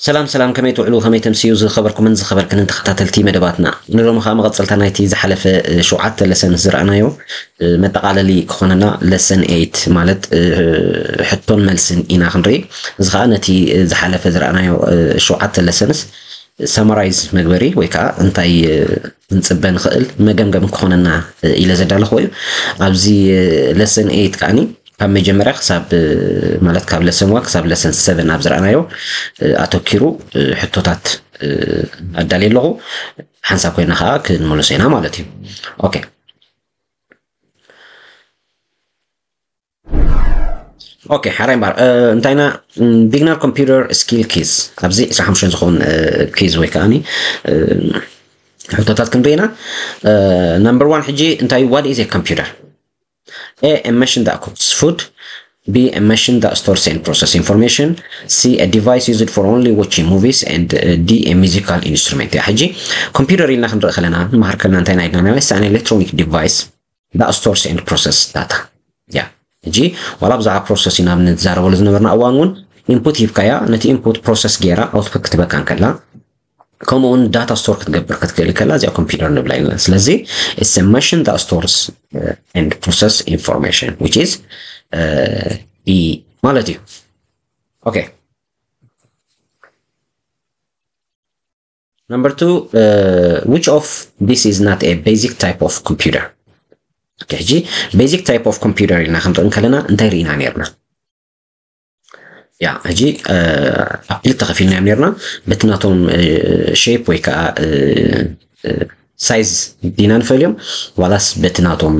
ሰላም ሰላም፣ ከመይ ትውዕሉ፣ ከመይ ተምስዩ ዝኸበርኩምን ዝኸበርክንን ተኸታተልቲ መደባትና። ንሎሚ ኸዓ መቐጸልታ ናይቲ ዝሓለፈ ሸውዓተ ለሰን ዝረኣናዮ መጠቓለሊ ክኾነና፣ ለሰን ኤይት ማለት ሕቶን መልስን ኢና ክንርኢ። እዚ ኸዓ ነቲ ዝሓለፈ ዝረኣናዮ ሸውዓተ ለሰንስ ሰማራይዝ መግበሪ ወይ ከዓ እንታይ ክንፅበ ንኽእል መገምገም ክኾነና ኢለ ዘዳለኹ እዩ። ኣብዚ ለሰን ኤይት ከዓኒ ካብ መጀመርያ ክሳብ ማለት ካብ ለሰን ዋን ክሳብ ለሰን ሰቨን ኣብ ዝረኣናዮ ኣተኪሩ ሕቶታት ኣዳልየ ኣለኹ። ሓንሳብ ኮይና ከዓ ክንመልሶ ኢና ማለት እዩ። ኦኬ ኦኬ ሓራይ እምበር እንታይ ኢና፣ ቢግነር ኮምፒውተር ስኪል ኪዝ፣ ኣብዚ ዕስራን ሓሙሽተን ዝኸውን ኪዝ ወይ ከዓኒ ሕቶታት ክንርኢ ኢና። ነምበር ዋን ሕጂ እንታይ፣ what is a computer? A, a machine that cooks food. B, a machine that stores and process information. C, a device used for only watching movies. And D, a musical instrument. ሕጂ ኮምፒውተር ኢልና ክንርኢ ከለና ንመሃር ከለና እንታይ ኢና ኢልና? It's an electronic device that stores and process data. ያ ሕጂ ዋላ ብዛዕባ ፕሮሰስ ኢና ንዛረበሉ ዝነበርና እዋን እውን ኢንፑት ሂብካያ፣ ነቲ ኢንፑት ፕሮሰስ ገይራ ኣውትፑት ክትበካ እንከላ ከምኡ እውን ዳታ ስቶር ክትገብር ክትክእል ከላ እዚኣ ኮምፒውተር ንብላ ኢልና። ስለዚ it's a machine that stores and process information, which is E ማለት እዩ። ኦኬ Number two, which of this is not a basic type of computer? ኦኬ ሕጂ basic type of computer ኢልና ክንርኢ ከለና እንታይ ርኢና ነርና? ያ ሕጂ ኣብ ክልተ ከፊልና እዮም ነርና። በቲ ናቶም ሼፕ ወይ ከዓ ሳይዝ ዲና ንፈልዮም ዋላስ በቲ ናቶም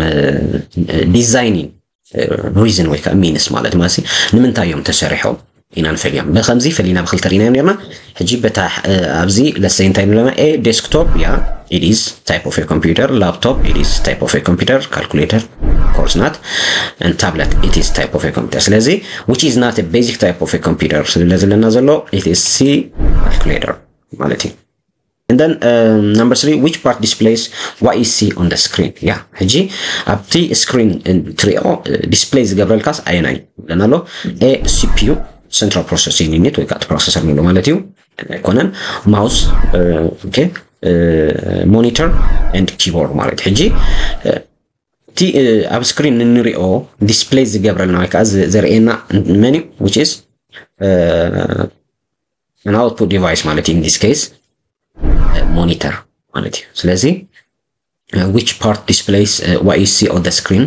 ዲዛይኒን ሪዝን ወይ ከዓ ሚንስ ማለት ማለት ንምንታይ እዮም ተሰሪሖም ኢና ንፈልዮም። ብከምዚ ፈሊና ብክልተ ርኢናዮም ነርና። ሕጂ በታ ኣብዚ ለሰይ እንታይ ንብለና? A desktop, yeah, it is type of a computer. Laptop, it is type of a computer. Calculator, of course not. And tablet, it is type of a computer. ስለዚ which is not a basic type of a computer ስለ ዘለና ዘሎ it is C, calculator ማለት እዩ። And then number three, which part displays what you see on the screen? ያ ሕጂ ኣብቲ ስክሪን ትሪኦ ዲስፕሌይ ዝገብረልካስ ኣየናይ ብለና ኣሎ? A, C P U, central processing unit ወይ ከዓ ፕሮሰሰር ንብሎ ማለት እዩ። ኣይኮነን። ማውስ፣ ኦኬ፣ ሞኒተር and keyboard ማለት ሕጂ እቲ ኣብ ስክሪን እንሪኦ ዲስፕሌይ ዝገብረልና ወይ ከዓ ዘርእየና መን እዩ? Which is an output device ማለት እዩ። In this case monitor ማለት እዩ። ስለዚ which part displays what you see on the screen?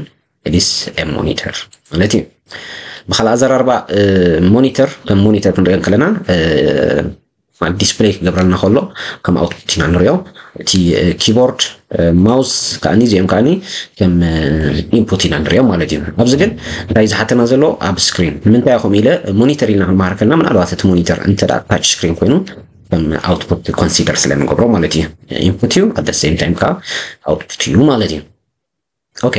It is a monitor ማለት እዩ። ብካልእ ኣዘራርባ ሞኒተር ከም ሞኒተር ክንሪኦ ከለና ዲስፕሌይ ክገብረልና ከሎ ከም ኣውትፑት ኢና ንሪኦ። እቲ ኪቦርድ፣ ማውስ ከዓኒ እዚኦም ከዓኒ ከም ኢንፑት ኢና ንሪኦ ማለት እዩ። ኣብዚ ግን እንታይ ዝሓተና ዘሎ ኣብ ስክሪን ንምንታይ ከምኡ ኢለ ሞኒተር ኢልና ክንመሃር ከለና ምናልባት እቲ ሞኒተር እንተ ታች ስክሪን ኮይኑ ከም ኣውትፑት ኮንሲደር ስለ ንገብሮ ማለት እዩ። ኢንፑት እዩ ኣት ሴም ታይም ከዓ ኣውትፑት እዩ ማለት እዩ። ኦኬ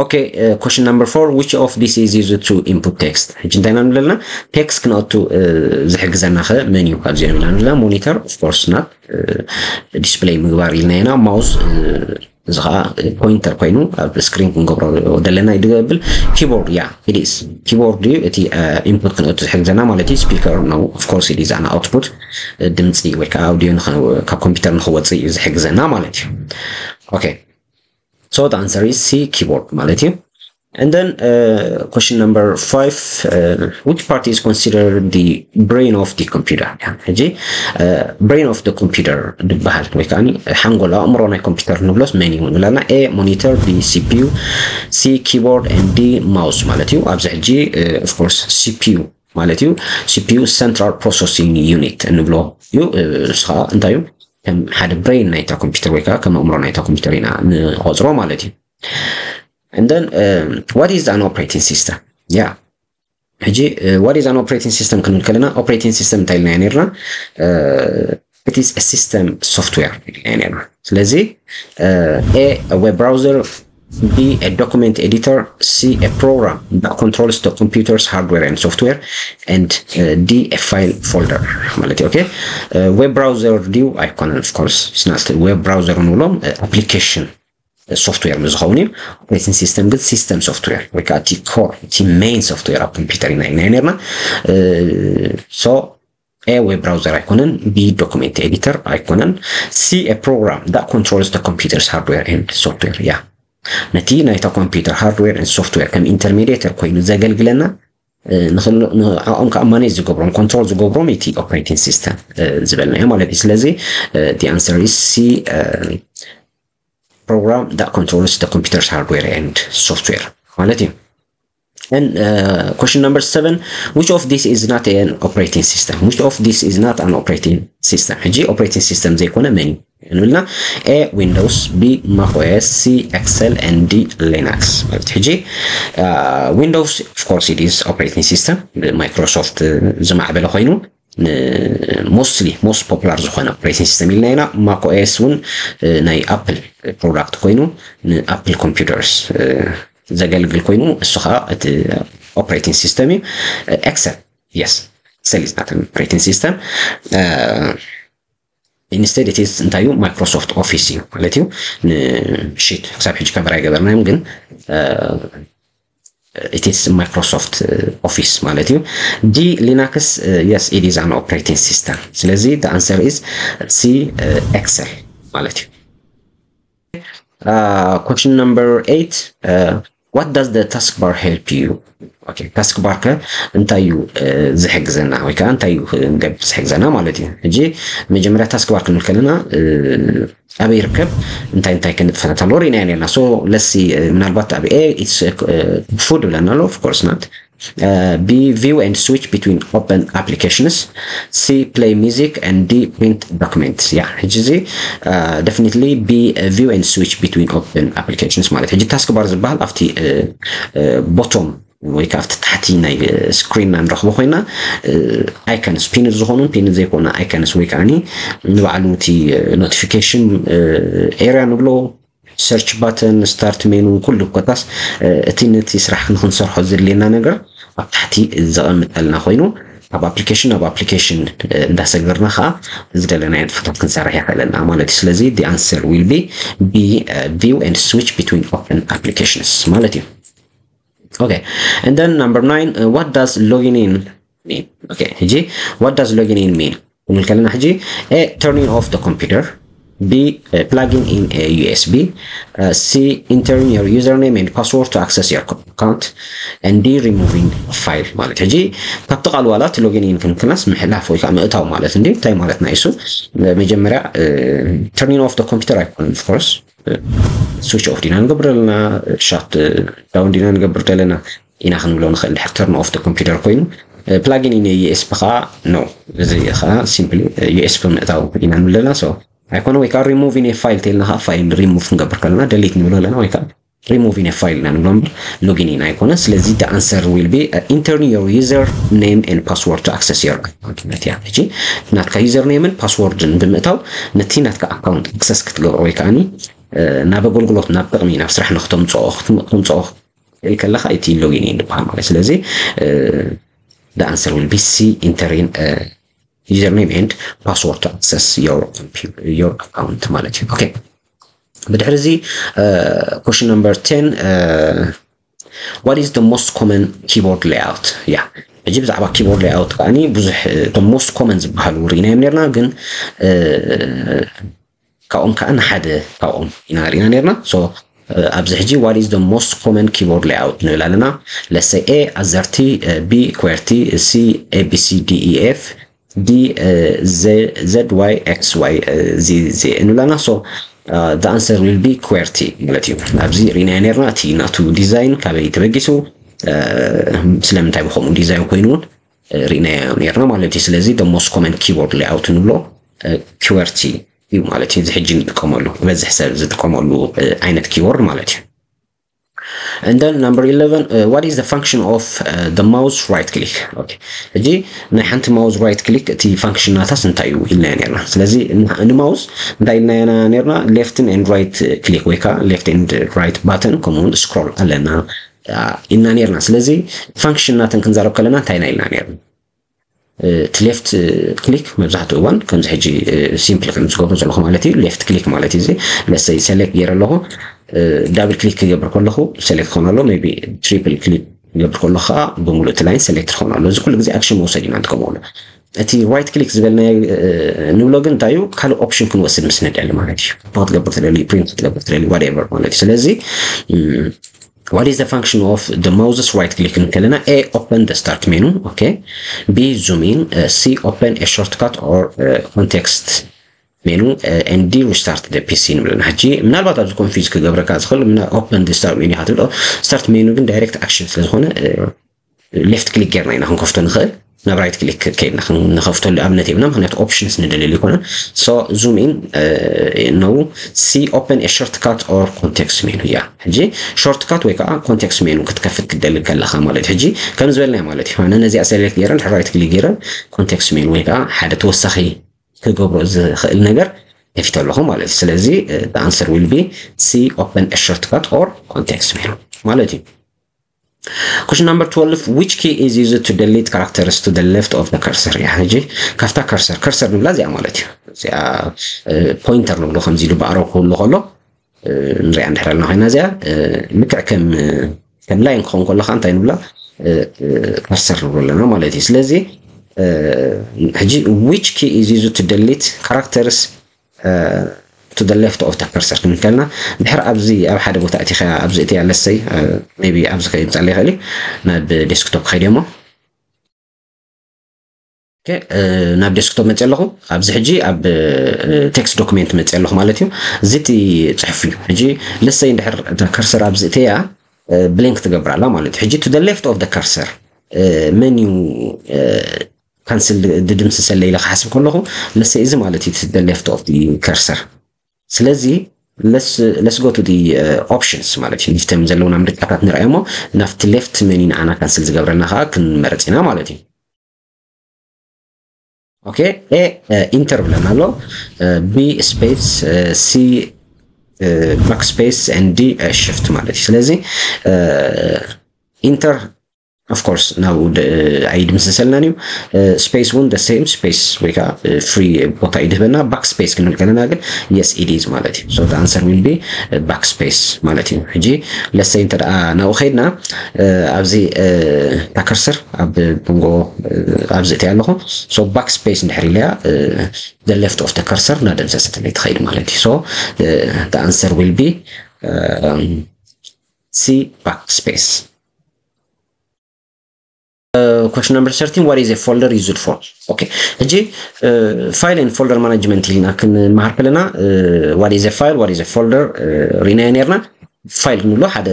ኦኬ question number four, which of this is used to input text? ሕጂ እንታይ ኢና ንብለልና? ቴክስት ክነእቱ ዝሕግዘና ከ መን እዩ ካብዚኦም ኢና ንብለና? ሞኒተር of course not, ዲስፕሌይ ምግባር ኢልና ኢና። ማውስ እዚ ከዓ ፖይንተር ኮይኑ ኣብ ስክሪን ክንገብሮ ዘለና እዩ ዝብል። ኪቦርድ ያ it is ኪቦርድ እዩ እቲ ኢንፑት ክነእቱ ዝሕግዘና ማለት እዩ። ስፒከር ነው of course it is an output ድምፂ ወይ ከዓ ኣውዲዮ ካብ ኮምፒውተር ንክወፅእ እዩ ዝሕግዘና ማለት እዩ። ኦኬ So the answer is C, keyboard ማለት እዩ። And then uh, question number five, uh, which part is considered the brain of the computer? ሕጂ brain of the computer ዝበሃል ወይ ከዓ ሓንጎል ኣእምሮ ናይ ኮምፒውተር ንብሎስ መን እዩ ንብለና? A monitor, B C P U, C keyboard and D mouse ማለት እዩ። ኣብዚ ሕጂ of course C P U ማለት እዩ። C P U central processing unit እንብሎ እዩ። ንሱ ከዓ እንታይ እዩ? ከም ሓደ ብሬን ናይታ ኮምፒውተር ወይ ከዓ ከም ኣእምሮ ናይታ ኮምፒውተር ኢና ንቆፅሮ ማለት እዩ። And then what is an operating system? ያ ሕጂ what is an operating system ክንብል ከለና ኦፕሬቲንግ ሲስተም እንታይ ኢልናዮ ነርና? It is a system software ኢልናዮ ነርና። ስለዚ A web browser, B a document editor, C a program that controls the computer's hardware and software, and D a file folder ማለት እዩ። ኦኬ ዌብ ብራውዘር ድዩ? ኣይኮነን። Of course it's not web browser ንብሎም ኣፕሊኬሽን ሶፍትዌር ምስ ዝኸውን እዩ። ኦፕሬቲንግ ሲስተም ግን ሲስተም ሶፍትዌር ወይ ከዓ እቲ ኮር እቲ ሜይን ሶፍትዌር ኣብ ኮምፒውተር ኢና ኢልና ነርና። So A web browser ኣይኮነን፣ B document editor ኣይኮነን፣ C a program that controls the computer's hardware and software። ያ ነቲ ናይታ ኮምፒውተር hardware and software ከም intermediator ኮይኑ ዘገልግለና ንዕኦም ከዓ manage ዝገብሮም control ዝገብሮም እቲ operating system ዝበልናዮ ማለት እዩ። ስለዚ the answer is C program that controls the computer's hardware and software ማለት እዩ። And uh, question number seven, which of this is not an operating system? Which of this is not an operating system? ሕጂ operating system ዘይኮነ መን እዩ ንብልና? A Windows፣ B Mac O S፣ C Excel and D Linux ማለት ሕጂ Windows of course it is operating system ብማይክሮሶፍት ዝማዕበለ ኮይኑ mostly most popular ዝኾነ operating system ኢልና ኢና። Mac O S እውን ናይ Apple product ኮይኑ ን Apple computers ዘገልግል ኮይኑ እሱ ከዓ እቲ operating system እዩ። Excel yes Excel is not an operating system instead it is እንታይ እዩ Microsoft Office እዩ ማለት እዩ። ን sheet ክሳብ ሕጂ cover ኣይገበርናዮም ግን it is Microsoft Office ማለት እዩ። D Linux yes it is an operating system። ስለዚ the answer is C Excel ማለት እዩ። Question number eight, what does the taskbar help you? Okay, taskbar ከ እንታይ እዩ ዝሕግዘና ወይ ከዓ እንታይ እዩ ዝሕግዘና ማለት እዩ? ሕጂ መጀመርያ taskbar ክንብል ከለና ኣበይ ይርከብ እንታይ እንታይ ክንጥፈታት ኣሎ ርኢናዮ ነርና። So let's see ምናልባት ኣብ A it's food ብለና ኣሎ። Of course not. B view and switch between open applications. C play music and D print documents. Yeah, ሕጂ እዚ definitely B view and switch between open applications ማለት ሕጂ taskbar ዝበሃል ኣብቲ bottom ወይ ከዓ ኣብቲ ታሕቲ ናይ screen ና ንረኽቦ ኮይና icons pin ዝኾኑን pin ዘይኮነ icons ወይ ከዓ ንባዕሉ እቲ notification area ንብሎ search button start menu ኩሉ ኮታስ እቲ ነቲ ስራሕ ንክንሰርሖ ዘድልየና ነገር ኣብ ታሕቲ ዘቐምጠልና ኮይኑ ካብ application ናብ application እንዳሰገርና ከዓ ዝደለናዮ ንጥፈታት ክንሰርሕ የኽእለና ማለት እዩ። ስለዚ the answer will be B view and switch between open applications ማለት እዩ። Okay, and then number nine, what does logging in mean? Okay, ሕጂ what does logging in mean? ክንብል ከለና ሕጂ A turning off the computer, B plugging in a U S B, C entering your username and password to access your account, and D removing file ማለት ሕጂ ካብቲ ቃል ዋላ እቲ logging in ክንክናስ ምሕላፍ ወይ ከዓ ምእታው ማለት እንዲ እንታይ ማለት ናይ እሱ መጀመርያ turning off the computer ኣይኮነን። Of course switch off ዲና ንገብር ዘለና shut down ዲና ንገብር ዘለና ኢና ክንብሎ ንኽእል። ድሕር turn off the computer ኮይኑ plugging in a U S B ከዓ no እዚ ከዓ simply U S B ምእታው ኢና ንብል ዘለና። So ኣይኮነ ወይ ከዓ removing a file ተልና ከዓ file remove ክንገብር ከለና delete ንብሎ ኣለና ወይ ከዓ removing a file ኢና ንብሎ እምበር logging in ኣይኮነ። ስለዚ the answer will be entering your user name and password to access your account ማለት እያ። ሕጂ ናትካ user name ን password ን ብምእታው ነቲ ናትካ account access ክትገብሮ ወይ ከዓ ናብ ኣገልግሎት ናብ ጥቕሚ ናብ ስራሕ ንክተምፅኦ ክትምፅኦ ክትእል ከለካ እቲ logging in ዝበሃል ማለት። ስለዚ the answer will be C entering username and password to access your your account ማለት እዩ። Okay, ብድሕሪ እዚ question number ten, what is the most common keyboard layout? ያ ሕጂ ብዛዕባ keyboard layout ከዓኒ ብዙሕ እቶም most common ዝበሃሉ ርኢናዮም ነርና ግን ካብኦም ከዓ ንሓደ ካብኦም ኢና ርኢና ነርና። So ኣብዚ ሕጂ what is the most common keyboard layout ንብል ኣለና። Let's say A ኣዘርቲ፣ B QWERTY፣ C ABCDEF፣ D ZYXYZZ ንብል ኣለና። So the answer will be QWERTY ማለት እዩ። ኣብዚ ርኢናዮ ነርና እቲ ናቱ design ካበይ ተበጊሱ ስለምንታይ ብከምኡ design ኮይኑ እውን ርኢናዮ ነርና ማለት እዩ። ስለዚ the most common keyboard layout ንብሎ QWERTY እዩ ማለት እዩ። እዚ ሕጂ ንጥቀመሉ ዝበዝሕ ሰብ ዝጥቀመሉ ዓይነት keyboard ማለት እዩ። And then number eleven, what is the function of the mouse right click? Okay, ሕጂ ናይ ሓንቲ mouse right click እቲ function ናታስ እንታይ እዩ ኢልናዮ ነርና። ስለዚ ን mouse እንታይ ኢልናዮ ነርና? Left and right click ወይ ከዓ left and right button ከምኡውን scroll ኣለና ኢልና ነርና። ስለዚ function ናተን ክንዛረብ ከለና እንታይ ኢና ኢልና ነርና? እቲ left click መብዛሕትኡ እዋን ከምዚ ሕጂ simple ከም ዝገብሩ ዘለኹ ማለት እዩ። Left click ማለት እዩ እዚ let's say select ገይረ ኣለኹ double click ክገብር ከለኹ select ክኾን ኣሎ maybe triple click ክገብር ከለኹ ከዓ ብምሉእ እቲ line select ክኾን ኣሎ። እዚ ኩሉ ግዜ action መውሰድ ኢና ንጥቀመሉ። እቲ right click ዝበልናዮ ንብሎ ግን እንታይ እዩ? ካልእ option ክንወስድ ምስ ንደሊ ማለት እዩ። Copy ክትገብር ትደሊ፣ print ክትገብር ትደሊ፣ whatever ማለት እዩ። ስለዚ what is the function of the mouse's right click እንከለና፣ A, open the start menu, okay, B, zoom in, C, open a shortcut or context menu, and D, restart the PC ንብለና። ሕጂ ምናልባት ኣብዚ confuse ክገብረካ ዝኽእል ምና open the start menu ክትብሎ፣ start menu ግን direct action ስለ ዝኾነ left click ጌርና ኢና ክንከፍቶ ንኽእል። ናብ right click ከይድና ክንኸፍተሉ ኣብነት የብልና፣ ምክንያቱ options ንደልየሉ ይኮነ። So zoom in ነው፣ C, open a shortcut or context menu። ያ ሕጂ shortcut ወይ ከዓ context menu ክትከፍት ክትደሊ ከለኻ ማለት እዩ። ሕጂ ከም ዝበልና ማለት እዩ፣ ኣነ ነዚኣ select ጌረ right click ጌረ context menu ወይ ከዓ ሓደ ተወሳኺ ክገብሮ ዝኽእል ነገር ከፊተ ኣለኹ ማለት እዩ። ስለዚ answer will be C, open a shortcut or context menu ማለት እዩ። Question number twelve, which key is used to delete characters to the left of the cursor? ያ ሕጂ ካብታ cursor፣ cursor ንብላ እዚኣ ማለት እዩ። እዚኣ pointer ንብሎ ከምዚ ኢሉ ብኣሮ ክህሉ ከሎ ንሪኣ እንድሕር ኣለና ኮይና እዚኣ ልክዕ ከም ከም line ክኸውን ከለካ እንታይ ንብላ cursor ንብሎ ኣለና ማለት እዩ። ስለዚ ሕጂ which key is used to delete characters to the left of the cursor ክንከልና ድሕር ኣብዚ ኣብ ሓደ ቦታ እቲ ኣብዚ እቲ ኣለሰይ maybe ኣብዚ ከይምጻለ ይኽእል እዩ ናብ desktop ከይደ እሞ ናብ desktop መጽ ኣለኹ። ኣብዚ ሕጂ ኣብ text document መጽ ኣለኹ ማለት እዩ። እዚ እቲ ጽሑፍ እዩ። ሕጂ ለሰይ እንድሕር cursor ኣብዚ እተያ blank ትገብር ኣላ ማለት እዩ። ሕጂ to the left of the cursor መን እዩ cancel ድድምስሰለ ኢለ ክሓስብ ከለኹ ለሰይ እዚ ማለት እዩ to the left of the cursor። ስለዚ let's go to the options ማለት እዩ። ንፍተም ዘለውና ምርጫታት ንርኣዮ እሞ ናብቲ left መን እዩ ንዓና cancel ዝገብረልና ከዓ ክንመረጽ ኢና ማለት እዩ። Okay, A enter ብለና ኣሎ፣ B space፣ C backspace and D shift ማለት እዩ። ስለዚ enter of course ናብኡ ኣይድምስሰልናን እዩ። Space እውን the same space ወይ ከዓ free ቦታ እዩ ድህበና። Backspace ክንብል ከለና ግን yes it is ማለት እዩ። So the answer will be backspace ማለት እዩ። ሕጂ ለሰይ እንተ ደኣ ናብኡ ከይድና ኣብዚ እታ cursor ኣብ መንጎ ኣብዚ እተያ ኣለኹ። So backspace እንድሕር ኢለያ the left of the cursor እናደምሰሰትለይ ትኸይድ ማለት እዩ። So the answer will be C, backspace. Question number thirteen, what is a folder used for? Okay, ሕጂ file and folder management ኢልና ክንመሃር ከለና what is a file, what is a folder ሪናዮ ነርና። File ክንብሎ ሓደ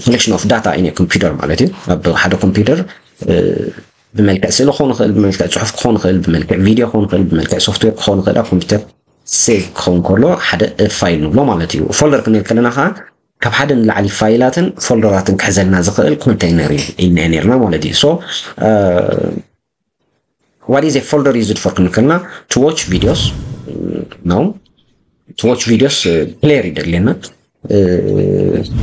collection of data in a computer ማለት እዩ። ኣብ ሓደ computer ብመልክዕ ስእሊ ክኸውን ይኽእል፣ ብመልክዕ ጽሑፍ ክኸውን ይኽእል፣ ብመልክዕ video ክኸውን ይኽእል፣ ብመልክዕ software ክኸውን ይኽእል፣ ኣብ computer save ክኸውን ከሎ ሓደ file ንብሎ ማለት እዩ። Folder ክንብል ከለና ከዓ ካብ ሓደ ንላዕሊ ፋይላትን ፎልደራትን ክሕዘልና ዝኽእል container ኢልና ነርና ማለት እዩ። So what is a folder used for ክንብል ከለና to watch videos ነው። To watch videos player ይደልየና።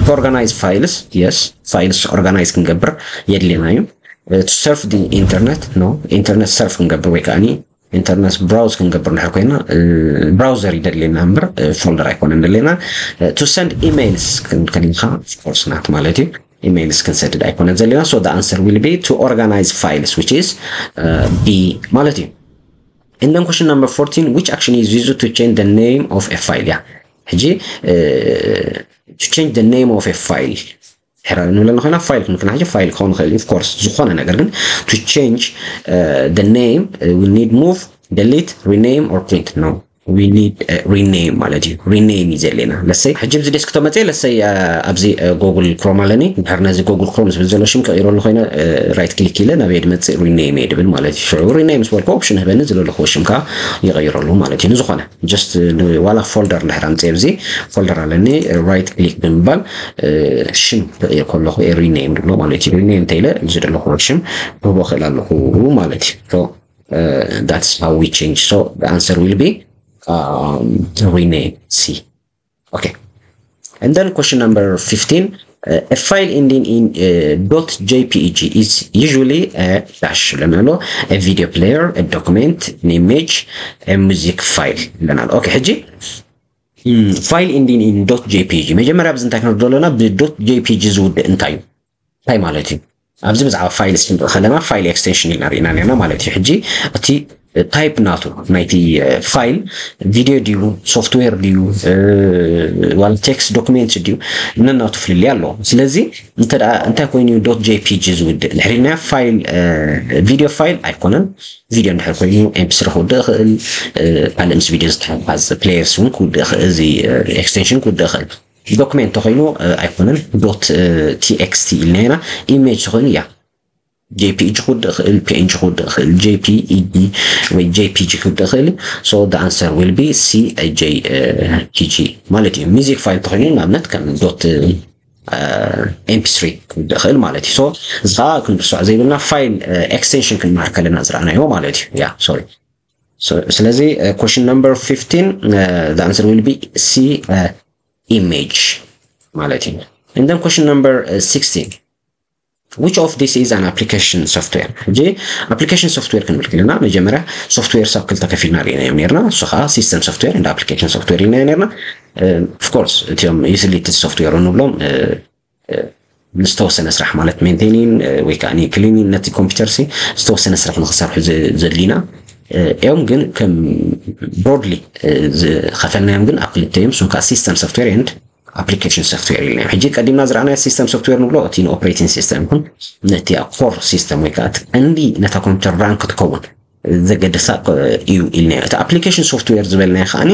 To organize files, yes, files organize ክንገብር የድልየና እዩ። To surf the internet ነው። Internet surf ክንገብር ወይ ከዓኒ internet browse ክንገብር እንድሕር ኮይና browser ይደልየና እምበር folder ኣይኮነን ደልየና። To send emails ክንብል ከለና of course not ማለት እዩ። Emails ክንሰድድ ኣይኮነን ዘለና። So the answer will be to organize files, which is B ማለት እዩ። And then question number fourteen, which action is used to change the name of a file? ያ ሕጂ to change the name of a file ሕራ ንብለና ኮይና file ክንክና ሕጂ file ክኸውን ይኽእል እዩ። Of course ዝኾነ ነገር ግን to change the name we need move, delete, rename or print ነው። We need rename ማለት እዩ። Rename እዩ ዘለና። ለሰይ ሕጂ ኣብዚ desktop መፅየ፣ ለሰይ ኣብዚ Google Chrome ኣለኒ። እንድሕር ነዚ Google Chrome ዝብል ዘሎ ሽም ክቕይረሉ ኮይነ right click ኢለ ናበይ ድመፅእ? Rename እየ ድብል ማለት እዩ። ሽዑ rename ዝበልኩ option ህበኒ፣ ዝደለኹዎ ሽም ከዓ ይቐይረሉ ማለት እዩ። ንዝኾነ just ዋላ folder እንድሕር ኣምፅየ ኣብዚ folder ኣለኒ right click ብምባል ሽም ክቕይር ከለኹ rename ድብሎ ማለት እዩ። Rename እንተኢለ ዝደለኹዎ ሽም ክህቦ ክእል ኣለኹ ማለት እዩ። That's how we change. So the answer will be rename, C. Okay. And then question number fifteen, a file ending in .jpg is usually a dash ብለናሎ፣ a video player, a document, an image, a music file ብለናሎ። Okay, ሕጂ file ending in .jpg መጀመርያ ኣብዚ እንታይ ክንርዶ ኣለና? ብ .jpg ዝውድእ እንታይ እዩ? እንታይ ማለት እዩ? ኣብዚ ብዛዕባ ፋይል እስኪ ንርኢ ከለና ፋይል ኤክስቴንሽን ኢልና ርኢና ነርና ማለት እዩ። ሕጂ እቲ ታይፕ ናቱ ናይቲ ፋይል ቪድዮ ድዩ፣ ሶፍትዌር ድዩ፣ ዋላ ቴክስት ዶክሜንት ድዩ፣ ነናቱ ፍልልይ ኣለዎ። ስለዚ እንታይ ኮይኑ ዶት ጄፒጂ ዝውድእ ድሕሪና ፋይል ቪድዮ ፋይል ኣይኮነን። ቪድዮ እንድሕር ኮይኑ ኤምፒስሪ ክውድእ ይኽእል፣ ካልእ ምስ ቪድዮ ዝተሓሓዝ ፕሌየርስ እውን ክውድእ ይኽእል፣ እዚ ኤክስቴንሽን ክውድእ ይኽእል። ዶክሜንት ተኮይኑ ኣይኮነን ዶት ቲኤክስቲ ኢልና ኢና። ኢሜጅ ተኮይኑ ያ ጄፒጂ ክውድእ ይኽእል፣ ፒኤንጂ ክውድእ ይኽእል፣ ጄፒኢጂ ወይ ጄፒጂ ክውድእ ይኽእል። So the answer will be C J P G ማለት እዩ። ሚዚክ ፋይል ተኮይኑ ንኣብነት ከም ዶት ኤምፒስሪ ክውድእ ይኽእል ማለት እዩ። So እዚ ከዓ ክንርስዖ ዘይብልና ፋይል ኤክስቴንሽን ክንመሃር ከለና ዝረኣናዮ ማለት እዩ። ያ ሶሪ። ስለዚ question number fifteen, the answer will be C, image ማለት እዩ። And then question number sixteen, which of this is an application software? ሕጂ ኣፕሊኬሽን ሶፍትዌር ክንብል ከለና መጀመርያ ሶፍትዌር ሳብ ክልተ ከፊልና ርኢናዮም ነርና። እሱ ከዓ ሲስተም ሶፍትዌር እንደ ኣፕሊኬሽን ሶፍትዌር ኢልናዮ ነርና። ኦፍኮርስ እቲኦም ዩቲሊቲ ሶፍትዌር እንብሎም ዝተወሰነ ስራሕ ማለት ሜንቴኒን ወይ ከዓ ክሊኒን ነቲ ኮምፒውተር ሲ ዝተወሰነ ስራሕ ንክሰርሑ ዘድሊና እዮም። ግን ከም ብሮድሊ ዝኸፈልናዮም ግን ኣብ ክልተ እዮም። እሱም ከዓ ሲስተም ሶፍትዌር ኤንድ ኣፕሊኬሽን ሶፍትዌር ኢልና። ሕጂ ቀዲምና ዝረኣናዮ ሲስተም ሶፍትዌር ንብሎ እቲ ንኦፕሬቲንግ ሲስተም ይኹን ነቲ ኮር ሲስተም ወይ ከዓ እቲ ቀንዲ ነታ ኮምፒውተር ራን ክትከውን ዘገድሳ እዩ ኢልናዮ። እቲ ኣፕሊኬሽን ሶፍትዌር ዝበልናዮ ከዓኒ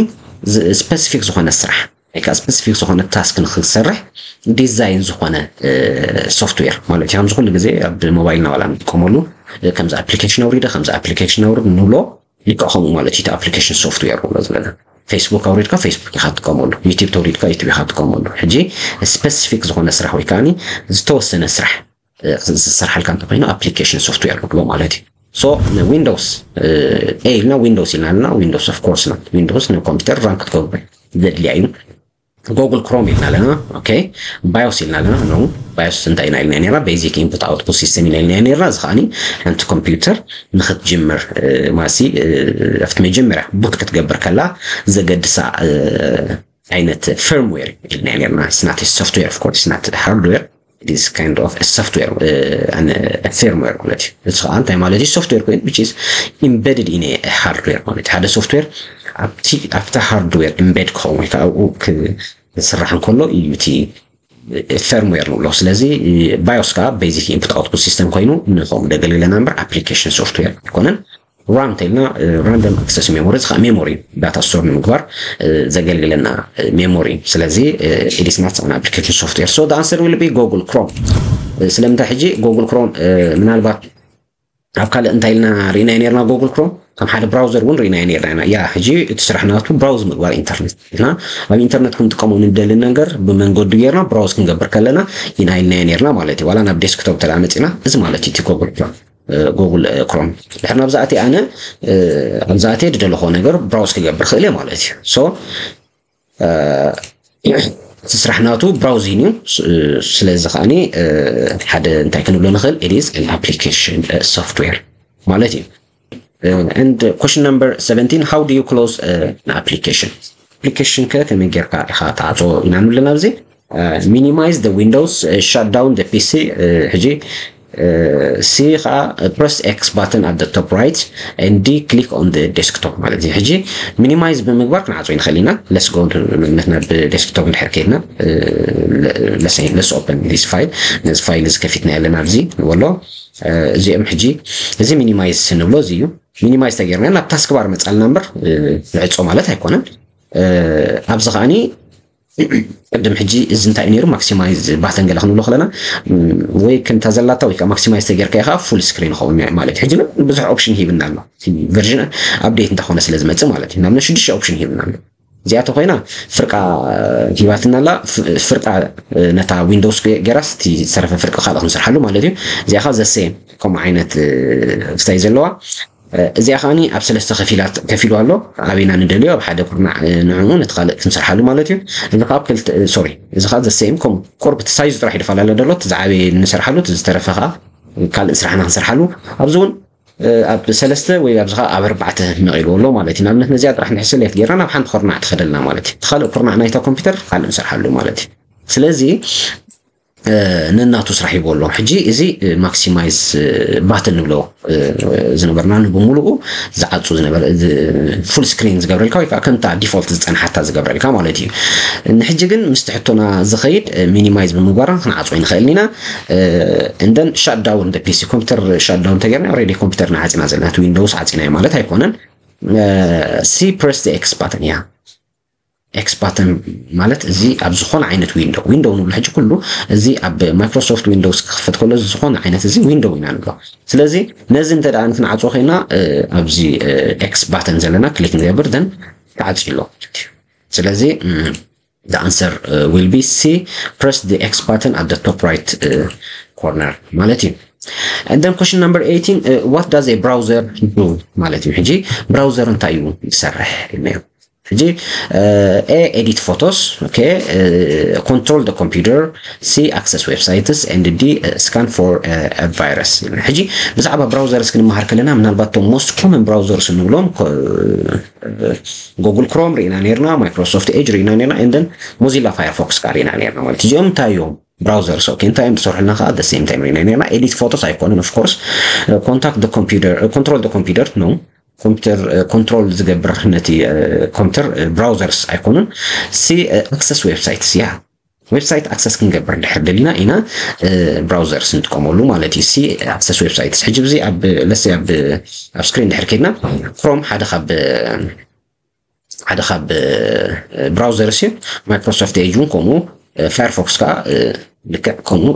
ስፔሲፊክ ዝኾነ ስራሕ ወይ ከዓ ስፔሲፊክ ዝኾነ ታስክ ንክሰርሕ ዲዛይን ዝኾነ ሶፍትዌር ማለት እዩ። ከምዚ ኩሉ ግዜ ኣብ ሞባይልና ዋላ ንጥቀመሉ ከምዚ ኣፕሊኬሽን ኣውሪደ ከምዚ ኣፕሊኬሽን ኣውርድ ንብሎ ልክዕ ከምኡ ማለት እዩ። ኣፕሊኬሽን ሶፍትዌር ንብሎ ዘለና ፌስቡክ ኣውሪድካ ፌስቡክ ኢካ ትጥቀመሉ፣ ዩቲብ ተውሪድካ ዩቲብ ኢካ ትጥቀመሉ። ሕጂ ስፔሲፊክ ዝኾነ ስራሕ ወይ ከዓ ዝተወሰነ ስራሕ ዝሰርሓልካ እንተኮይኑ ኣፕሊኬሽን ሶፍትዌር ንብሎ ማለት እዩ። So ዊንዶውስ ኤ ኢልና ዊንዶውስ ኢልና ኣለና። ዊንዶውስ ኦፍ ኮርስ ና ዊንዶውስ ንኮምፒውተር ራን ክትገብር ዘድልያ እዩ። ጎግል ክሮም ኢልና ኣለና። ኦኬ ባዮስ ኢልና ኣለና። ኖ ባዮስ እንታይ ኢና ኢልና ነርና? ቤዚክ ኢንፑት ኣውትፑት ሲስተም ኢና ኢልና ነርና። እዚ ከዓኒ ሓንቲ ኮምፒውተር ንክትጅምር ማሲ ኣብቲ መጀመርያ ቡት ክትገብር ከላ ዘገድሳ ዓይነት ፊርምዌር ኢልና ነርና። ስናት ሶፍትዌር ኦፍ ኮርስ ስናት ሃርድዌር is kind of software firmware ማለት እዩ። እዚ ከዓ እንታይ ማለት እዩ? ሶፍትዌር ኮይኑ which is embedded in hardware ማለት እዩ። ሓደ ሶፍትዌር ኣብቲ ኣብታ ሃርድዌር ኢምቤድ ክኸውን ወይ ከዓ ኣብኡ ክስራሕ እንከሎ እዩ እቲ ፊርምዌር ንብሎ። ስለዚ ባዮስ ከዓ ቤዚክ ኢንፑት ኣውትፑት ሲስተም ኮይኑ ንከምኡ ደገልግለና እምበር ኣፕሊኬሽን ሶፍትዌር ኣይኮነን። ራም ተልና ራንደም ኣክሰስ ሜሞሪ እዚ ከዓ ሜሞሪ ዳታ ስቶር ንምግባር ዘገልግለና ሜሞሪ። ስለዚ ኢዲስናት ኣን ኣፕሊኬሽን ሶፍትዌር። So the answer will be Google Chrome። ስለምንታይ ሕጂ ጎግል ክሮም ምናልባት ኣብ ካልእ እንታይ ኢልና ርኢናዮ ነርና? ጎግል ክሮም ከም ሓደ ብራውዘር እውን ርኢናዮ ነርና ኢና። ያ ሕጂ እቲ ስራሕ ናቱ ብራውዝ ምግባር ኢንተርኔት ኢና ኣብ ኢንተርኔት ክንጥቀሞ ንደሊ ነገር ብመንገዱ ጌርና ብራውዝ ክንገብር ከለና ኢና ኢልናዮ ነርና ማለት እዩ። ዋላ ናብ ዴስክቶፕ ተላ መፂና እዚ ማለት እዩ እቲ ጎግል ክሮም። ጎግል ክሮም ድሕር ናብዛኣቲ ኣነ ኣብዛኣቲ ድደለኾ ነገር ብራውዝ ክገብር ክእል እየ ማለት እዩ። So እቲ ስራሕ ናቱ ብራውዚን እዩ። ስለዚ ከዓኒ ሓደ እንታይ ክንብሎ ንኽእል it is an application software ማለት እዩ። And question number seventeen, how do you close an application? ኣፕሊኬሽን ከ ከመይ ጌርካ ኢኻ ትዓጾ ኢና ንብል ኣለና ኣብዚ። Minimize the windows, shut down the ፒሲ። ሕጂ ሲ ከዓ press X button at the top right and D click on the desktop ማለት እዩ። ሕጂ ሚኒማይዝ ብምግባር ክንዓጾ ይንኽእል ኢና። Let's go ንኣብነት ናብ ዴስክቶፕ እንድሕር ከይድና let's open this file ነዚ ፋይል እዚ ከፊትና ኣለና ኣብዚ ንበሎ። እዚኦም ሕጂ እዚ ሚኒማይዝ ንብሎ እዚ እዩ። ሚኒማይዝ ተጌርና ናብ ታስክ ባር መጻልና እምበር ንዕጾ ማለት ኣይኮነን። ኣብዚ ከዓኒ ቅድም ሕጂ እዚ እንታይ ነይሩ ማክሲማይዝ ባተን ገለ ክንብሎ ከለና ወይ ከምታ ዘላታ ወይ ከዓ ማክሲማይዝ ተጌርካ ኢኻ ፉል ስክሪን ይኸውን ማለት እዩ። ሕጂ ግን ብዙሕ ኦፕሽን ሂብና ኣሎ። ቨርዥን ኣፕዴት እንተኾነ ስለ ዝመፅእ ማለት እዩ። ናብ ሽዱሽተ ኦፕሽን ሂብና ኣሎ። እዚኣቶ ኮይና ፍርቃ ሂባትና ኣላ። ፍርቃ ነታ ዊንዶውስ ገራስ እቲ ዝተረፈ ፍርቂ ካልእ ክንሰርሓሉ ማለት እዩ። እዚኣ ካ ዘሴም ከምኡ ዓይነት ስታይ ዘለዋ እዚኣ ከዓኒ ኣብ ሰለስተ ከፊላት ከፊሉ ኣሎ። ኣበይና ንደልዮ ኣብ ሓደ ኩርናዕ ንዕኡ ነቲ ካልእ ክንሰርሓሉ ማለት እዩ። እዚ ካብ ክልተ ሶሪ እዚ ከዓ ዘሴም ከም ኮርብቲ ሳይዝ ጥራሕ ይድፋላለ ደሎ እቲ ዝዓበየ ንሰርሓሉ እቲ ዝተረፈ ከዓ ካልእ ስራሕና ክንሰርሓሉ ኣብዚ እውን ኣብ ሰለስተ ወይ ኣብዚ ከዓ ኣብ ኣርባዕተ መቒልዎ ኣሎ ማለት እዩ። ንኣብነት ነዚኣ ጥራሕ ንሕሰልየት ጌርና ናብ ሓንቲ ኩርናዕ ትኸደልና ማለት እዩ። እቲ ካልእ ኩርናዕ ናይታ ኮምፒውተር ካልእ ንሰርሓሉ ማለት እዩ። ስለዚ ነናቱ ስራሕ ይቦ ኣሎ። ሕጂ እዚ maximize button ንብሎ ዝነበርና፣ ንብምሉኡ ዝዓጹ ዝነበረ፣ full screen ዝገብረልካ ወይ ከዓ ከምታ default ዝጸንሓታ ዝገብረልካ ማለት እዩ። ንሕጂ ግን ምስቲ ሕቶና ዝኸይድ minimize ብምግባር ክንዓጾ ይንኽእል ኢና። And then shut down the P C፣ ኮምፒውተር shut down ተገርና already ኮምፒውተርና ዓጺና ዘለና፣ እቲ Windows ዓጺናዮ ማለት ኣይኮነን። See press the X button። ያ X button ማለት እዚ ኣብ ዝኾነ ዓይነት window፣ window ንብሎ ሕጂ ኩሉ እዚ ኣብ Microsoft Windows ክኽፈት ከሎ እዚ ዝኾነ ዓይነት እዚ window ኢና ንብሎ። ስለዚ ነዚ እንተ ደኣ ክንዓጾ ኮይና ኣብዚ X button ዘለና click ንገብር፣ then ተዓጽዩ ኣሎ ማለት እዩ። ስለዚ the answer will be C, press the X button at the top right corner ማለት እዩ። And then question number eighteen, what does a browser do ማለት እዩ። ሕጂ browser እንታይ እዩ ዝሰርሕ ኢልናዮ። ሕጂ A, edit photos፣ okay, control the computer፣ C, access websites፣ and D, scan for a virus። ሕጂ ብዛዕባ browsers ክንመሃር ከለና ምናልባት እቶም most common browsers እንብሎም Google Chrome ርኢና ነርና፣ Microsoft Edge ርኢና ነርና፣ and then Mozilla Firefox ከኣ ርኢና ነርና ማለት እዩ። እዚኦም እንታይ እዮም? Browsers። Okay፣ እንታይ እዮም ዝሰርሑልና ከኣ the same time ርኢና ነርና። Edit photos ኣይኮኑን፣ of course። Contact the computer፣ control the computer፣ no፣ ኮምፒውተር control ዝገብር ነቲ ኮምፒውተር browsers ኣይኮኑን። C, access websites። ያ website access ክንገብር ድሕር ደሊና ኢና browsers ንጥቀመሉ ማለት እዩ። C, access websites። ሕጂ ብዚ ኣብ፣ let's say፣ ኣብ screen ድሕር ከይድና Chrome ሓደ ካብ ሓደ ካብ browsers እዩ። Microsoft Edge እውን ከምኡ፣ Firefox ከዓ ልክዕ ከምኡ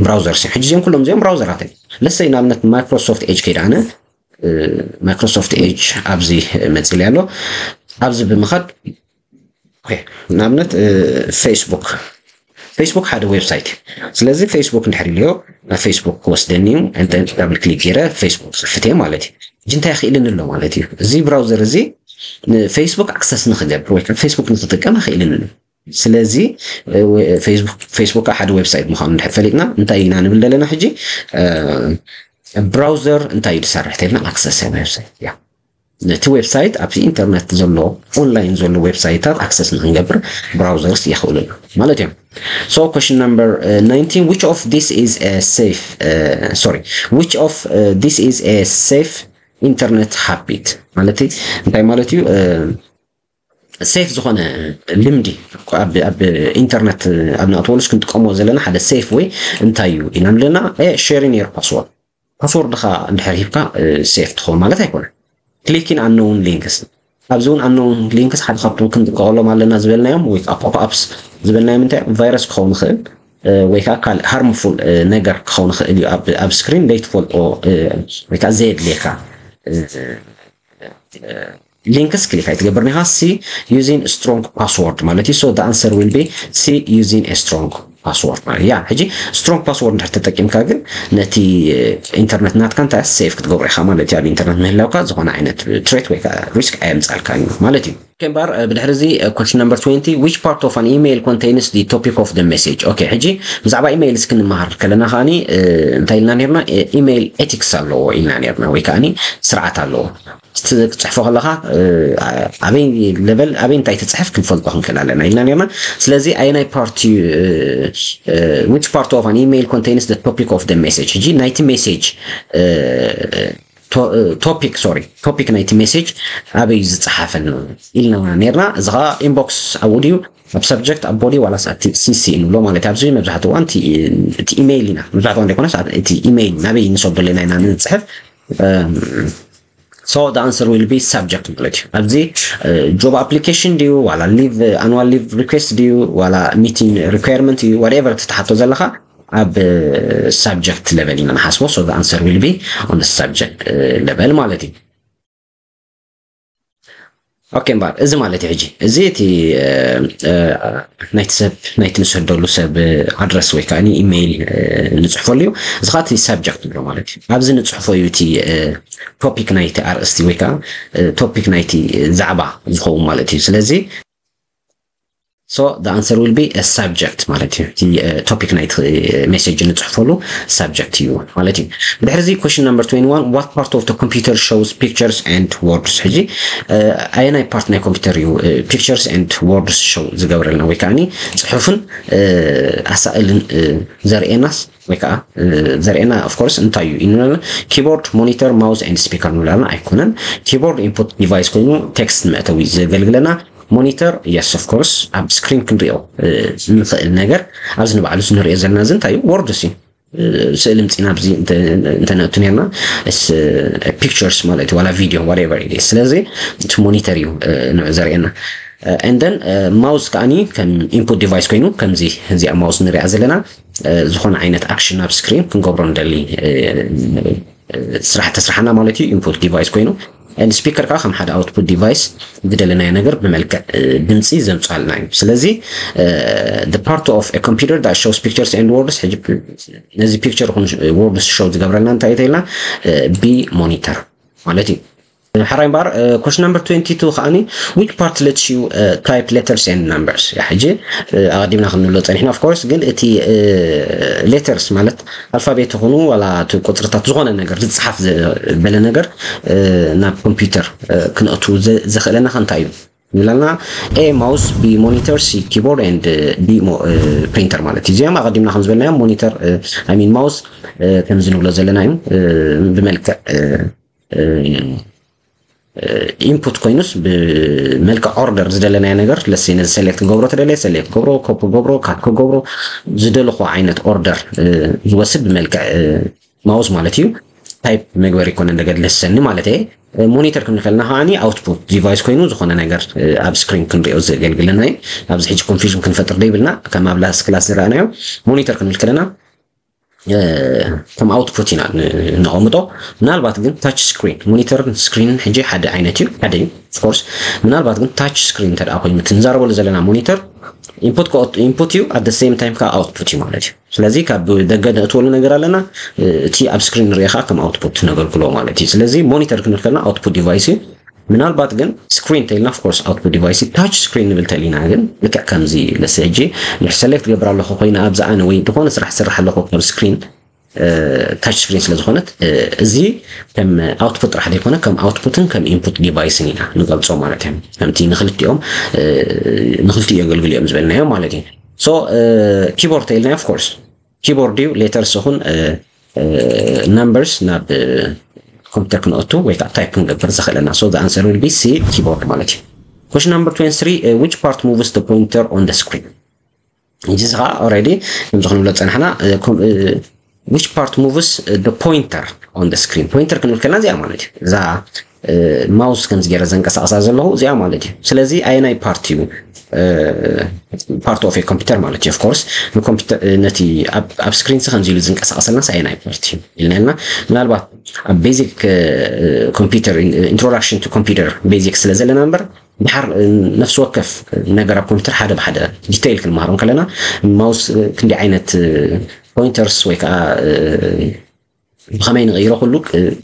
browsers እዩ። ሕጂ እዚኦም ኩሎም እዚኦም browserታት እዮም። Let's say ንኣብነት Microsoft Edge ከይደ ኣነ፣ Microsoft Edge ኣብዚ መጽእ ኣሎ። ኣብዚ ብምኻድ ንኣብነት Facebook፣ Facebook ሓደ website እዩ። ስለዚ Facebook እንድሕር ኢለዮ ናብ Facebook ክወስደኒ እዩ። Double click ገይረ Facebook ክፍት እየ ማለት እዩ። ሕጂ እንታይ ኣኽኢልኒ ኣሎ ማለት እዩ? እዚ browser እዚ Facebook access ንክገብር ወይ ከዓ Facebook ንክጥቀም ኣኽኢልኒ ኣሎ። ስለዚ Facebook ሓደ website ምዃኑ እንድሕር ፈሊጥና እንታይ ኢና ንብል ዘለና ሕጂ? Browser እንታይ እዩ ዝሰርሕ ተልና access website። ያ ነቲ website ኣብቲ ኢንተርነት ዘሎ online ዘሎ websiteታት access ንክንገብር browsers የኽእሉና ማለት እዮም። So question number nineteen, which of this is a safe, sorry, which of this is a safe internet habit ማለት እንታይ ማለት እዩ? Safe ዝኾነ ልምዲ ኣብ ኢንተርነት ኣብ ንኣትወሉስ ክንጥቀሞ ዘለና ሓደ safe ወይ እንታይ እዩ ኢልና ንብለና? Sharing your password። Passwordኻ እንድሕር ሂብካ safe ትኸውን ማለት ኣይኮነን። Clicking unknown links፣ ኣብዚ እውን unknown links ሓደ ካብቶም ክንጥቀቐሎም ኣለና ዝበልናዮም ወይ ከዓ pop-ups ዝበልናዮም እንታይ እዮም? Virus ክኸውን ይኽእል ወይ ከዓ ካልእ harmful ነገር ክኸውን ይኽእል እዩ። ኣብ screen ዘይትፈልጦ ወይ ከዓ ዘየድልየካ links click ኣይትገብርን ኢኻ። C, using strong password ማለት እዩ። So the answer will be C, using a strong password ማለት ያ። ሕጂ strong password እንድሕር ተጠቂምካ ግን ነቲ ኢንተርነት ናትካ እንታይ safe ክትገብሮ ኢኻ ማለት እዩ። ኣብ ኢንተርነት ምህላውካ ዝኾነ ዓይነት threat ወይ ከዓ risk ኣየምጻልካን እዩ ማለት እዩ። ከንባር ብድሕሪ እዚ question number twenty, which part of an email contains the topic of the message? Okay፣ ሕጂ ብዛዕባ ኢሜይል እስኪ ንመሃር ከለና ከዓኒ እንታይ ኢልና ነርና? ኢሜይል ethics ኣለዎ ኢልና ነርና ወይ ከዓኒ ስርዓት ኣለዎ። ትጽሕፎ ከለኻ ኣበይ level ኣበይ እንታይ ትጽሕፍ ክንፈልጦ ክንክእል ኣለና ኢልና ነርና። ስለዚ ኣየናይ part እዩ? Which part of an email contains the topic of the message? ሕጂ ናይቲ message topic፣ sorry፣ topic ናይቲ message ኣበይ ዝጸሓፈ ኢልና ነርና። እዚ ኸዓ inbox ኣብኡ ድዩ፣ ኣብ subject፣ ኣብ body ዋላስ ኣብቲ C C ንብሎ ማለት ኣብዚ መብዛሕትኡ እዋን እቲ ኢሜይል ኢና መብዛሕትኡ እዋን ዘይኮነስ እቲ ኢሜይል ናበይ ንሰዶ ኣለና ኢና ንጽሕፍ። So the answer will be subject ማለት እዩ። ኣብዚ job application ድዩ ዋላ leave፣ annual leave request ድዩ ዋላ meeting requirement እዩ፣ whatever ትትሓቶ ዘለኻ ኣብ subject level ኢና ንሓስቦ። So the answer will be on the subject level ማለት እዩ። Okay፣ እምበኣር እዚ ማለት እዩ ሕጂ እዚ እቲ ናይቲ ሰብ ናይቲ ንሰደሉ ሰብ address ወይ ከዓ ኢሜይል ንፅሕፈሉ እዩ። እዚ ከዓ እቲ subject ንብሎ ማለት እዩ። ኣብዚ ንፅሕፎ እዩ እቲ topic ናይቲ ኣርእስቲ ወይ ከዓ topic ናይቲ ዛዕባ ዝኸውን ማለት እዩ። ስለዚ So the answer will be a subject ማለት እዩ። እቲ topic ናይ message ንጽሕፈሉ subject እዩ ማለት እዩ። ብድሕርዚ question number twenty-one, what part of the computer shows pictures and words? ሕጂ ኣየናይ part ናይ ኮምፒውተር እዩ pictures and words show ዝገብረልና ወይ ከዓ ጽሑፍን ኣሳእልን ዘርእየናስ ወይ ከዓ ዘርእየና? Of course እንታይ እዩ ኢንብለና? Keyboard, monitor, mouse and speaker ንብለና ኣይኮነን። Keyboard input device ኮይኑ text መእተዊ ዘገልግለና። Monitor, yes of course ኣብ screen ክንሪኦ ንኽእል ነገር ኣብዚ ንባዕሉ ንሪኦ ዘለና እዚ እንታይ እዩ? Words እዩ። ስእሊ ምፂና ኣብዚ እንተነእቱ ነርና pictures ማለት እዩ ዋላ video whatever it is። ስለዚ እቲ monitor እዩ ንዕ ዘርእየና። And then mouse ከዓኒ ከም input device ኮይኑ ከምዚ እዚኣ mouse ንሪኣ ዘለና ዝኾነ ዓይነት action ኣብ screen ክንገብሮ ንደሊ ስራሕ ተስርሓና ማለት እዩ። Input device ኮይኑ and speaker ከዓ ከም ሓደ output device ዝደለናዮ ነገር ብመልክዕ ድምፂ ዘምፅኣልና እዩ። ስለዚ the part of a computer that shows pictures and words ሕጂ ነዚ picture ይኹን words show ዝገብረልና እንታይ እዩ ተይልና? B monitor ማለት እዩ። ሕራይ እምበኣር question number twenty-two ከዓኒ which part lets you type letters and numbers? ሕጂ ኣቐዲምና ክንብሎ ፀኒሕና of course ግን እቲ letters ማለት ኣልፋቤት ይኹኑ ዋላ እቲ ቁፅርታት ዝኾነ ነገር ዝፅሓፍ ዝበለ ነገር ናብ ኮምፒውተር ክነእቱ ዘኽእለና ከ እንታይ እዩ? ይብለና A mouse, B monitor, C keyboard and D printer ማለት እዩ። እዚኦም ኣቐዲምና ከም ዝበልናዮም monitor I mean mouse ከምዚ ንብሎ ዘለና እዩ ብመልክዕ input ኮይኑስ ብመልክዕ order ዝደለናዮ ነገር ለሲ ነዚ select ክገብሮ ተደለየ select ክገብሮ copy ክገብሮ cut ክገብሮ ዝደለኹ ዓይነት order ዝወስድ ብመልክዕ mouse ማለት እዩ። Type መግበሪ ይኮነ እንደገድለሰኒ ማለት እየ። Monitor ክንብል ከለና ከዓኒ output device ኮይኑ ዝኾነ ነገር ኣብ screen ክንሪኦ ዘገልግለና እዩ። ኣብዚ ሕጂ confusion ክንፈጥር ደይብልና ከም ኣብ last class ዝረኣናዮ monitor ክንብል ከለና ከም output ኢና ነቐምጦ። ምናልባት ግን touch screen monitor screen ሕጂ ሓደ ዓይነት እዩ ሓደ እዩ of course። ምናልባት ግን touch screen እንተ ኮይኑ ክንዛረበሉ ዘለና monitor input input እዩ at the same time ከዓ output እዩ ማለት እዩ። ስለዚ ካብ ደገ ነእትወሉ ነገር ኣለና እቲ ኣብ screen ንሪኢኻ ከም output ነገልግሎ ማለት እዩ። ስለዚ monitor ክንብል ከለና output device እዩ። ምናልባት ግን screen ተልና of course output device touch screen ንብል ተሊና ግን ልክዕ ከምዚ ለሲ ሕጂ ንሕ select ገብር ኣለኹ ኮይነ ኣብዚ ኣነ ወይ ዝኾነ ስራሕ ስራሕ ኣለኹ ካብ screen touch screen ስለ ዝኾነት እዚ ከም output ጥራሕ ዘይኮነ ከም output ን ከም input device ን ኢና ንገልጾ ማለት እዩ። ከምቲ ንክልቲኦም ንክልቲኡ የገልግሉ እዮም ዝበልናዮም ማለት እዩ። So keyboard ተልና of course keyboard እዩ letters ይኹን numbers ናብ ኮምፒውተር ክንእቱ ወይ ከዓ type ክንገብር ዘኽእለና። So the answer will be C keyboard ማለት እዩ። Question number twenty-three which part moves the pointer on the screen? እዚ ከዓ already ከምዚ ክንብሎ ዝፀናሕና which part moves the pointer on the screen? Pointer ክንብል ከለና እዚኣ ማለት እዩ እዛ mouse ከምዚ ገይረ ዘንቀሳቕሳ ዘለኹ እዚኣ ማለት እዩ። ስለዚ ኣየናይ part እዩ part of a computer ማለት እዩ። Of course ንኮምፒውተር ነቲ ኣብ screen ሲ ከምዚ ኢሉ ዝንቀሳቐሰልና ኣየናይ part እዩ ኢልና ኢልና ምናልባት ኣብ basic computer introduction to computer basic ስለ ዘለና እምበር ድሓር ነፍሲ ወከፍ ነገር ኣብ ኮምፒውተር ሓደ ብሓደ detail ክንመሃሮ ከለና mouse ክንዲ ዓይነት pointers ወይ ከዓ ብኸመይ ንቕይሮ ኩሉ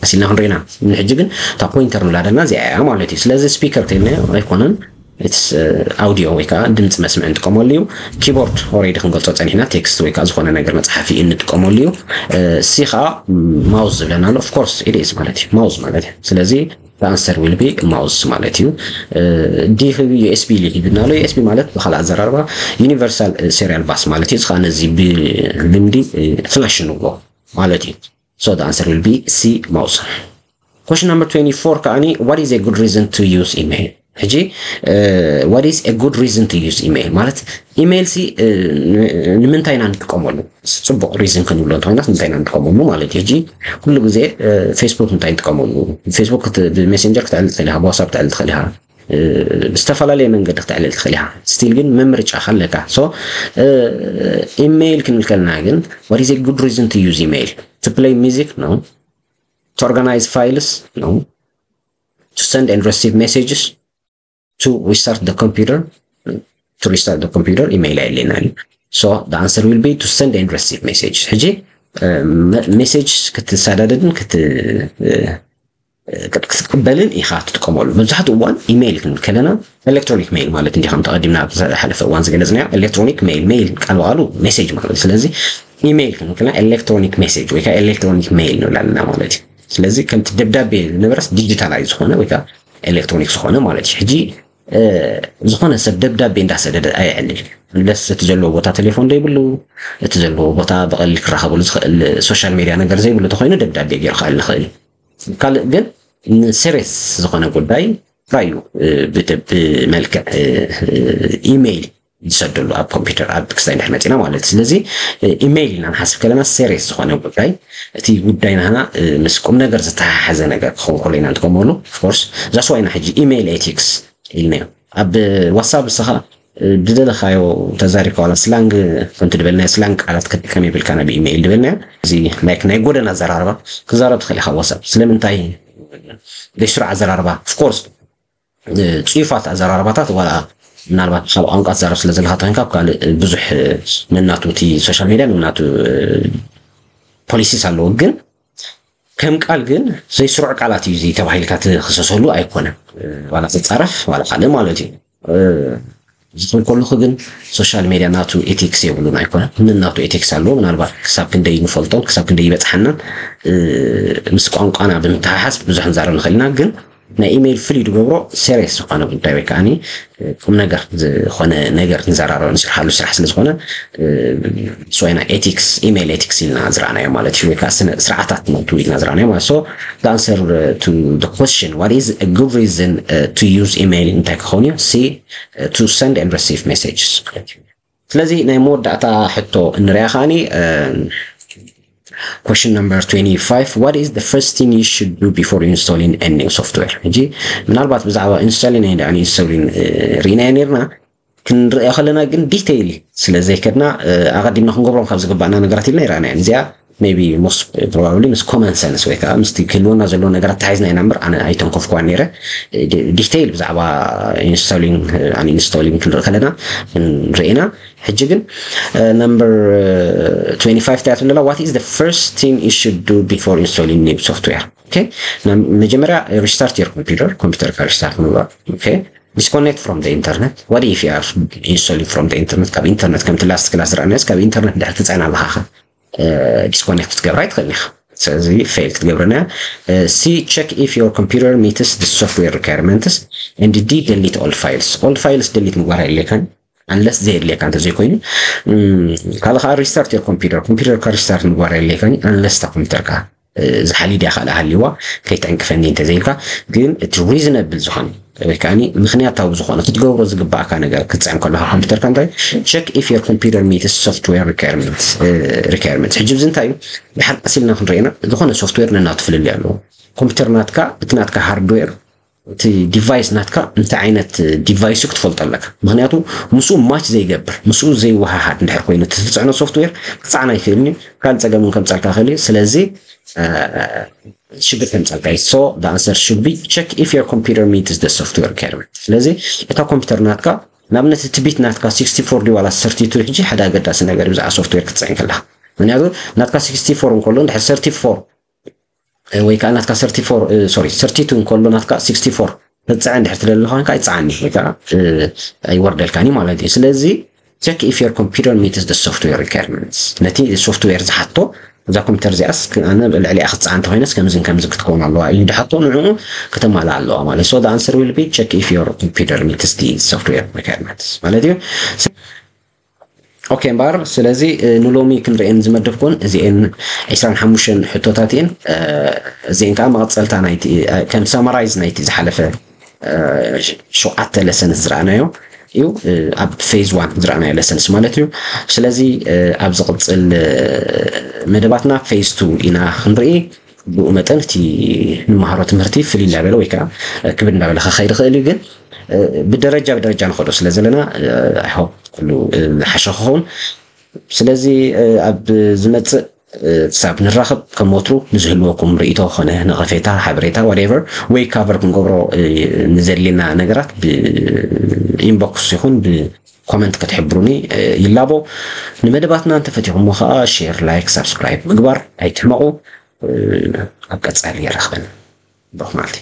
ቀሲልና ክንሪና ንሕጂ ግን እታ pointer ንብላ ዘለና እዚኣ እያ ማለት እዩ። ስለዚ speaker ተይልናዮ ኣይኮነን it's audio ወይ ከዓ ድምፂ መስምዕ እንጥቀመሉ እዩ። Keyboard already ክንገልፆ ፀኒሕና text ወይ ከዓ ዝኾነ ነገር መፅሓፊ እንጥቀመሉ እዩ። C ከዓ mouse ዝብለና ኣሎ of course it is ማለት እዩ mouse ማለት እዩ። ስለዚ the answer will be mouse ማለት እዩ። D USB ሂብና ኣሎ። USB ማለት ብካልእ ኣዘራርባ universal serial bus ማለት እዩ። እዚ ከዓ ነዚ ብልምዲ flash ንብሎ ማለት እዩ። So the answer will be C mouse። Question number twenty-four ከዓኒ what is a good reason to use email? ሕጂ what is a good reason to use email ማለት email ሲ ንምንታይ ኢና ንጥቀመሉ? ፅቡቕ reason ክንብሎ እንተኮይና ንምንታይ ኢና ንጥቀመሉ ማለት እዩ። ሕጂ ኩሉ ግዜ Facebook እንታይ ንጥቀመሉ? Facebook ብmessenger ክተዕልል ትኽእል ኢኻ፣ ብዋትሳፕ ክተዕልል ትኽእል ኢኻ፣ ብዝተፈላለየ መንገዲ ክተዕልል ትኽእል ኢኻ። Still ግን ምምርጫ ኣለካ። So email ክንብል ከለና ግን what is a good reason to use email? To play music? No. To organize files? No. To send and receive messages? To restart the computer? To restart the computer email ኣየድልየናን እዩ። So the answer will be to send and receive message። ሕጂ message ክትሰዳደድን ክት ክትቅበልን ኢኻ ትጥቀመሉ። መብዛሕትኡ እዋን ኢሜይል ክንብል ከለና ኤሌክትሮኒክ ሜይል ማለት እንዲ ከም ተቐዲምና ዝሓለፈ እዋን ዝገለጽናዮ ኤሌክትሮኒክ ሜይል ሜይል ቃል ብቃሉ ሜሴጅ ማለት እዩ። ስለዚ ኢሜይል ክንብል ከለና ኤሌክትሮኒክ ሜሴጅ ወይ ከዓ ኤሌክትሮኒክ ሜይል ንብል ኣለና ማለት እዩ። ስለዚ ከምቲ ደብዳቤ ዝነበረስ ዲጂታላይዝ ዝኾነ ወይ ከዓ ኤሌክትሮኒክ ዝኾነ ማለት እዩ። ሕጂ ዝኾነ ሰብ ደብዳቤ እንዳሰደደ ኣየዕልል። ለስ እቲ ዘለዎ ቦታ ቴሌፎን ዘይብሉ፣ እቲ ዘለዎ ቦታ ብቐሊል ክራኸብሉ ዝኽእል ሶሻል ሜድያ ነገር ዘይብሉ ተኮይኑ ደብዳቤ ገይሩ ክኣል ንኽእል። ካልእ ግን ንሴሬስ ዝኾነ ጉዳይ ጥራይ እዩ ብመልክዕ ኢሜይል ዝሰደሉ ኣብ ኮምፒውተር ኣብ ክስታይ እንድሕር መፂና ማለት እዩ። ስለዚ ኢሜይል ኢና ንሓስብ ከለና ሴሬስ ዝኾነ ጉዳይ፣ እቲ ጉዳይ ናህና ምስ ቁም ነገር ዝተሓሓዘ ነገር ክኸውን ከሎ ኢና ንጥቀመሉ። ኦፍኮርስ ዛስዋይና ሕጂ ኢሜይል ኤቲክስ ኢልናዮ። ኣብ ዋትሳፕ እስኻ ድደለኻዮ ተዛሪብካ ዋላ ስላንግ ከምቲ ድበልናዮ ስላንግ ቃላት ክትጥቀም የብልካ ናብ ኢሜይል ድበልናዮ። እዚ ናይ ናይ ጎደና ኣዘራርባ ክዛረብ ትኽእል ኢኻ። ዋትሳፕ ስለምንታይ ዘይስሩዕ ኣዘራርባ ኦፍኮርስ ጽዩፋት ኣዘራርባታት ዋላ ምናልባት ካብ ቋንቋ ትዛረብ ስለ ዘለካ ተኮይንካ ኣብ ካልእ ብዙሕ ነናቱ እቲ ሶሻል ሜድያ ነናቱ ፖሊሲስ ኣለዎ። ግን ከም ቃል ግን ዘይስሩዕ ቃላት እዩ እዚ ተባሂልካ ትክሰሰሉ ኣይኮነን። ዋላ ትፃረፍ ዋላ ካልእ ማለት እዩ። ዝብል ከለኹ ግን ሶሻል ሜድያ ናቱ ኤቲክስ የብሉን ኣይኮነን፣ ነናቱ ኤቲክስ ኣለዎ። ምናልባት ክሳብ ክንደይ ንፈልጦን ክሳብ ክንደይ ይበፅሓናን ምስ ቋንቋና ብምትሓሓዝ ብዙሕ ክንዛረብ ንኽእል ኢና። ግን ናይ ኢሜይል ፍልይ ዝገብሮ ሴሪየስ ዝኾነ ጉዳይ ወይ ከዓኒ ቁም ነገር ዝኾነ ነገር ንዘራረብ ንስርሓሉ ስራሕ ስለ ዝኾነ ስዋይና ኤቲክስ ኢሜይል ኤቲክስ ኢልና ዝረኣናዮ ማለት እዩ። ወይ ከዓ ስነ ስርዓታት ናቱ ኢልና ዝረኣናዮ ማለት so the answer to the question what is a good reason to use email እንታይ ክኸውን እዩ? C to send and receive messages። ስለዚ ናይ መወዳእታ ሕቶ እንሪኣ ከዓኒ question number twenty-five what is the first thing you should do before installing a new software? ሕጂ ምናልባት ብዛዕባ ኢንስቶሊን ወይ ደኣ ኢንስቶሊን ርኢናዮ ነርና ክንሪኦ ከለና ግን ዲቴይል ስለ ዘይከድና ኣቐዲምና ክንገብሮም ካብ ዝግባእና ነገራት ኢልና ይረኣናዮ። እዚኣ maybe most probably ምስ common sense ወይ ከዓ ምስቲ ክህልወና ዘለዎ ነገራት ተሓይዝና ኢና እምበር ኣነ ኣይተንኮፍኩዋን ነይረ። ዲቴይል ብዛዕባ ኢንስቶሊንግ ኣንኢንስቶሊንግ ክንርኢ ከለና ንርኢ ኢና። ሕጂ ግን number twenty-five እንታይ ትብል ዘላ what is the first thing you should do before installing new software? መጀመርያ restart your computer ኮምፒውተርካ ሪስታርት ምግባር። Disconnect from the internet what if you are installing from the internet ካብ ኢንተርነት ከምቲ ላስት ክላስ ዝረኣናዮስ ካብ ኢንተርነት ድሕር ትፀዕና ኣለካ ዲስኮኔክት ክትገብራ ኣይትኽእልን ኢኻ። ስለዚ ፌል ክትገብረና። C check if your computer meets the software requirements and D delete all files all files delete ምግባር የድልየካን unless ዘየድልየካ እንተዘይኮይኑ። ካልእ ከዓ restart your computer ኮምፒውተርካ ሪስታርት ምግባር የድልየካን unless እታ ኮምፒውተርካ ዝሓሊ ድያ ካልእ ሃልይዋ ከይትዕንቅፈኒ እንተዘይልካ ግን እቲ ሪዝነብል ዝኾነ ወይ ከዓ ምክንያታዊ ዝኾነ ክትገብሮ ዝግባእካ ነገር ክትፅዕን ከለካ ኮምፒውተርካ እንታይ check if your computer meets software requirements requirements ሕጂ እዚ እንታይ እዩ? ድሓር ቀስ ኢልና ክንሪእና ዝኾነ ሶፍትዌር ነናቱ ፍልልይ ኣለዎ። ኮምፒውተር ናትካ እቲ ናትካ ሃርድዌር እቲ ዲቫይስ ናትካ እንታይ ዓይነት ዲቫይስ ክትፈልጦ ኣለካ። ምክንያቱ ምስኡ ማች ዘይገብር ምስኡ ዘይወሃሃድ እንድሕር ኮይኑ እቲ ትፅዕኖ ሶፍትዌር ክፀዓን ኣይክእልን እዩ። ካልእ ፀገም እውን ከምፀልካ ክእል እዩ። ስለዚ ሽግር ከምፀልካ እዩ። So the answer should be check if your computer meets the software requirement። ስለዚ እታ ኮምፒውተር ናትካ ንኣብነት እቲ ቢት ናትካ sixty four ድዩ ዋላ thirty two ሕጂ ሓደ ኣገዳሲ ነገር ብዛዕባ ሶፍትዌር ክትፅዕን ከለካ ምክንያቱ ናትካ sixty four እንከሎ እንድሕር thirty four ወይ ከዓ ናትካ thirty four sorry thirty two እንከሎ ናትካ sixty four ክትፅዕን እንድሕር ትደሊ ኮይንካ ኣይፀዓኒ ወይ ከዓ ኣይወርደልካኒ ማለት እዩ። ስለዚ check if your computer meets the software requirements ነቲ ሶፍትዌር ዝሓቶ እዛ ኮምፒውተር እዚኣስ ኣነ ልዕሊኣ ክትፀዓን እንተኮይነስ ከምዝን ከምዝን ክትከውን ኣለዋ እዩ ድሓቶ ንዕኡ ከተማልኣ ኣለዋ ማለት so the answer will be check if your computer meets the software requirements ማለት እዩ። ኦኬ እምበኣር ስለዚ ንሎሚ ክንርእየን ዝመደብኩን እዚኤን ዕስራን ሓሙሽተን ሕቶታት እየን። እዚኤን ከዓ መቐፀልታ ናይቲ ከም ሳማራይዝ ናይቲ ዝሓለፈ ሸውዓተ ለሰንስ ዝረኣናዮ እዩ። ኣብ ፌዝ ዋን ዝረኣናዮ ለሰንስ ማለት እዩ። ስለዚ ኣብ ዝቕፅል መደባትና ፌዝ ቱ ኢና ክንርኢ። ብኡ መጠን እቲ ንመሃሮ ትምህርቲ ፍልይ እንዳበለ ወይ ከዓ ክብድ እንዳበለ ክኸይድ ይኽእል እዩ። ግን ብደረጃ ብደረጃ ንኸዶ ስለ ዘለና ኣይሆፕ ኩሉ ሓሸ ክኸውን። ስለዚ ኣብ ዝመፅእ ክሳብ ንራኸብ ከም ወትሩ ንዝህልወኩም ርእይቶ ኾነ ነቐፌታ ሓበሬታ ዋቴቨር ወይ ካቨር ክንገብሮ ንዘድልየና ነገራት ብኢንቦክስ ይኹን ብኮመንት ክትሕብሩኒ ይላቦ። ንመደባትና እንተፈቲኹሞ ከዓ ሼር ላይክ ሳብስክራይብ ምግባር ኣይትሕመቑ። ኣብ ቀፃሊ የራኽበና። ጽቡቕ መዓልቲ።